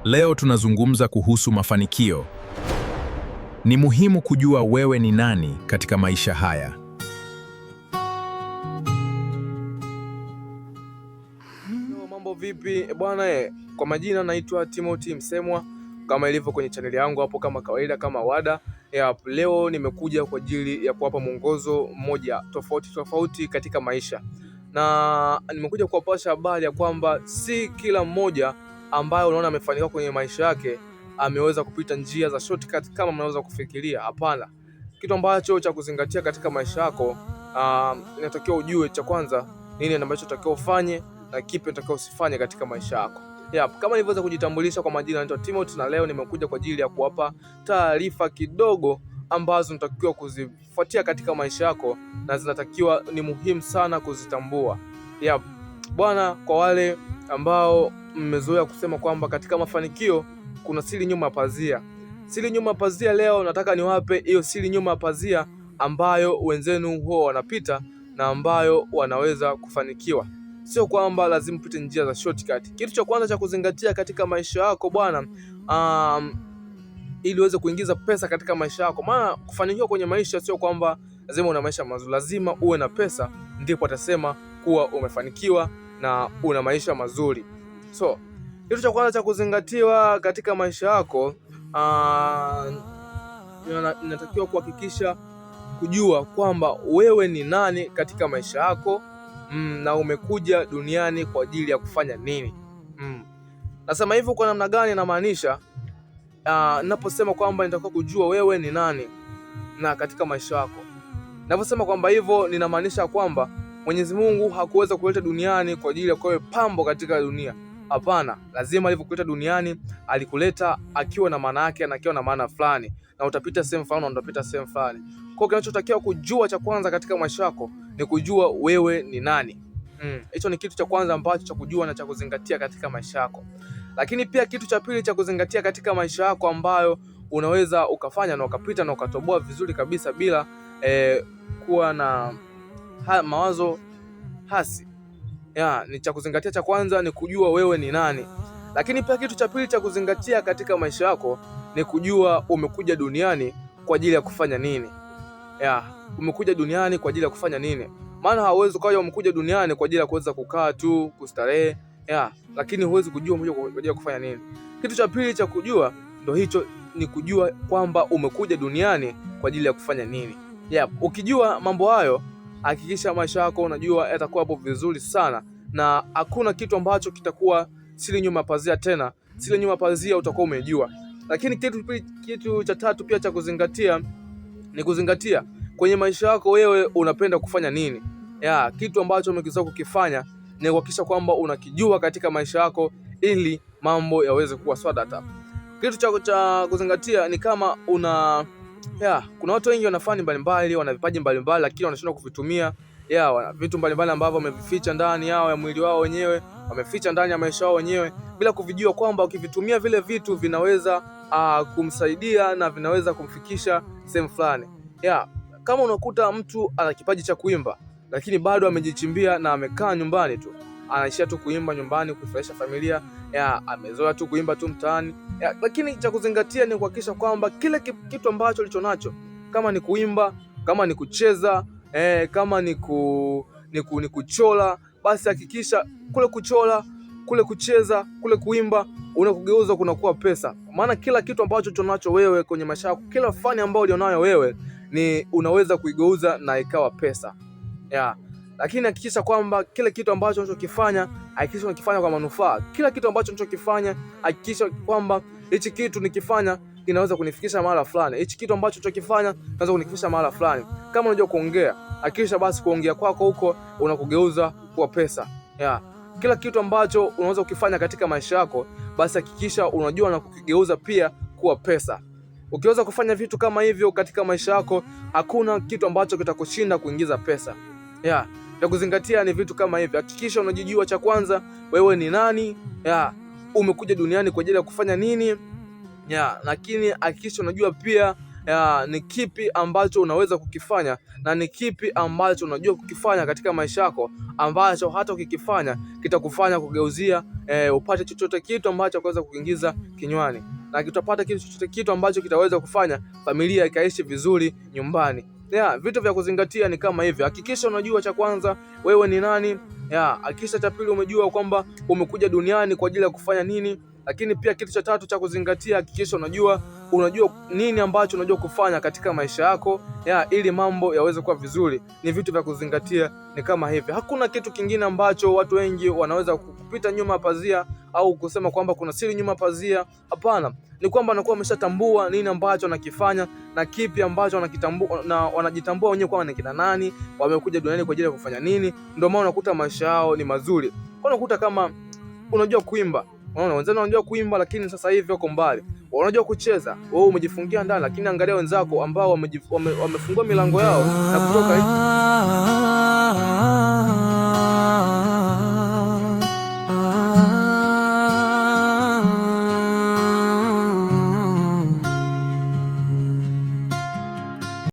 Leo tunazungumza kuhusu mafanikio. Ni muhimu kujua wewe ni nani katika maisha haya. Yo, mambo vipi bwana? Kwa majina naitwa Timothy Msemwa, kama ilivyo kwenye chaneli yangu hapo, kama kawaida, kama wada. Leo nimekuja kwa ajili ya kuwapa mwongozo mmoja tofauti tofauti katika maisha, na nimekuja kuwapasha habari ya kwamba si kila mmoja ambaye unaona amefanikiwa kwenye maisha yake ameweza kupita njia za shortcut kama mnaweza kufikiria. Hapana. Kitu ambacho cha kuzingatia katika maisha yako, inatakiwa ujue cha kwanza nini ambacho unatakiwa ufanye na kipi unatakiwa usifanye katika maisha yako. Yep, kama nilivyoweza kujitambulisha kwa majina, naitwa Timothy na leo nimekuja kwa ajili ya kuwapa taarifa kidogo ambazo unatakiwa kuzifuatia katika maisha yako na zinatakiwa ni muhimu sana kuzitambua. Yep. Bwana, kwa wale ambao mmezoea kusema kwamba katika mafanikio kuna siri nyuma ya pazia. Siri nyuma ya pazia, leo nataka niwape hiyo siri nyuma ya pazia ambayo wenzenu huwa wanapita na ambayo wanaweza kufanikiwa. Sio kwamba lazima upite njia za shortcut. Kitu cha kwanza cha kuzingatia katika maisha yako bwana, ili uweze kuingiza pesa katika maisha yako, maana kufanikiwa kwenye maisha sio kwamba lazima una maisha mazuri, lazima uwe na pesa ndipo atasema kuwa umefanikiwa na una maisha mazuri. So kitu cha kwanza cha kuzingatiwa katika maisha yako, inatakiwa kuhakikisha kujua kwamba wewe ni nani katika maisha yako, na umekuja duniani kwa ajili ya kufanya nini. Nasema hivyo kwa namna gani? Namaanisha, ninaposema kwamba nitakiwa kujua wewe ni nani na katika maisha yako, ninaposema kwamba hivyo ninamaanisha kwamba Mwenyezi Mungu hakuweza kuleta duniani kwa ajili ya kuwa pambo katika dunia. Hapana, lazima alivyokuleta duniani alikuleta akiwa na maana yake na akiwa na maana fulani, na utapita sehemu fulani na utapita sehemu fulani. Kwa hiyo kinachotakiwa kujua cha kwanza katika maisha yako ni kujua wewe ni nani. Hicho ni kitu cha kwanza ambacho cha kujua na cha kuzingatia katika maisha yako. Lakini pia kitu cha pili cha kuzingatia katika maisha yako ambayo unaweza ukafanya na ukapita na ukatoboa vizuri kabisa bila kuwa na mawazo hasi. Ni cha kuzingatia cha kwanza ni kujua wewe ni nani. Lakini pia kitu cha pili cha kuzingatia katika maisha yako ni kujua umekuja duniani kwa ajili ya kufanya nini. Umekuja duniani kwa ajili ya kufanya nini? Maana hauwezi ukawa umekuja duniani kwa ajili ya kuweza kukaa tu, kustarehe, lakini huwezi kujua umekuja kwa ajili ya kufanya nini. Kitu cha pili cha kujua ndo hicho, ni kujua kwamba umekuja duniani kwa ajili ya kufanya nini. Ukijua mambo hayo, hakikisha maisha yako unajua yatakuwa hapo vizuri sana, na hakuna kitu ambacho kitakuwa siri nyuma pazia tena. Siri nyuma pazia utakuwa umejua. Lakini kitu cha tatu pia cha kuzingatia ni kuzingatia kwenye maisha yako wewe unapenda kufanya nini. Kitu ambacho umekizoea kukifanya ni kuhakikisha kwamba unakijua katika maisha yako ili mambo yaweze kuwa swadata. Kitu cha kuzingatia ni kama una kuna watu wengi wana fani mbalimbali, wana vipaji mbalimbali lakini wanashindwa kuvitumia. Wana vitu mbalimbali ambavyo wamevificha ndani yao ya mwili wao wenyewe, wameficha ndani ya maisha yao wenyewe bila kuvijua kwamba ukivitumia vile vitu vinaweza kumsaidia na vinaweza kumfikisha sehemu fulani. Kama unakuta mtu ana kipaji cha kuimba lakini bado amejichimbia na amekaa nyumbani tu, anaishia tu kuimba nyumbani kufurahisha familia, amezoea tu kuimba tu mtaani. Lakini cha kuzingatia ni kuhakikisha kwamba kile kitu ambacho ulichonacho, kama ni kuimba, kama ni kucheza, kama ni kuchola, basi hakikisha kule kuchola, kule kucheza, kule kuimba unakugeuza kunakuwa pesa. Maana kila kitu ambacho ulichonacho wewe kwenye maisha yako, kila fani ambayo ulionayo wewe ni unaweza kuigeuza na ikawa pesa. Lakini hakikisha kwamba kile kitu ambacho unachokifanya, hakikisha unakifanya kwa manufaa. Kila kitu ambacho unachokifanya, hakikisha kwamba hichi kitu nikifanya kinaweza kunifikisha mahala fulani. Hichi kitu ambacho unachokifanya kinaweza kunifikisha mahala fulani. Kama unajua kuongea, hakikisha basi kuongea kwako huko unakugeuza kuwa pesa. Kila kitu ambacho unaweza kukifanya katika maisha yako, basi hakikisha unajua na kukigeuza pia kuwa pesa. Ukiweza kufanya vitu kama hivyo katika maisha yako, hakuna kitu ambacho kitakushinda kuingiza pesa. Ya kuzingatia ni vitu kama hivi. Hakikisha unajijua cha kwanza wewe ni nani, umekuja duniani kwa ajili ya kufanya nini. Lakini hakikisha unajua pia ya, ni kipi ambacho unaweza kukifanya na ni kipi ambacho unajua kukifanya katika maisha yako ambacho hata ukikifanya kitakufanya kugeuzia upate chochote kitu ambacho kuweza kuingiza kinywani na kitapata kitu chochote kitu ambacho kitaweza kufanya familia ikaishi vizuri nyumbani. Yeah, vitu vya kuzingatia ni kama hivyo. Hakikisha unajua cha kwanza wewe ni nani. Yeah, hakikisha cha pili umejua kwamba umekuja duniani kwa ajili ya kufanya nini. Lakini pia kitu cha tatu cha kuzingatia, hakikisha unajua nini ambacho unajua kufanya katika maisha yako ya, ili mambo yaweze kuwa vizuri. Ni vitu vya kuzingatia ni kama hivi. Hakuna kitu kingine ambacho watu wengi wanaweza kupita nyuma pazia au kusema kwamba kuna siri nyuma pazia. Hapana, ni kwamba anakuwa ameshatambua nini ambacho anakifanya na kipi ambacho wanakitambua na wanajitambua wenyewe kwamba ni kina nani, wamekuja duniani kwa ajili ya kufanya nini. Ndio maana unakuta maisha yao ni mazuri. Kwa unakuta kama unajua kuimba, unaona wenzao wanajua kuimba, lakini sasa hivi wako mbali. Wanajua kucheza, wewe umejifungia ndani, lakini angalia wenzako ambao wamefungua milango yao na kutoka.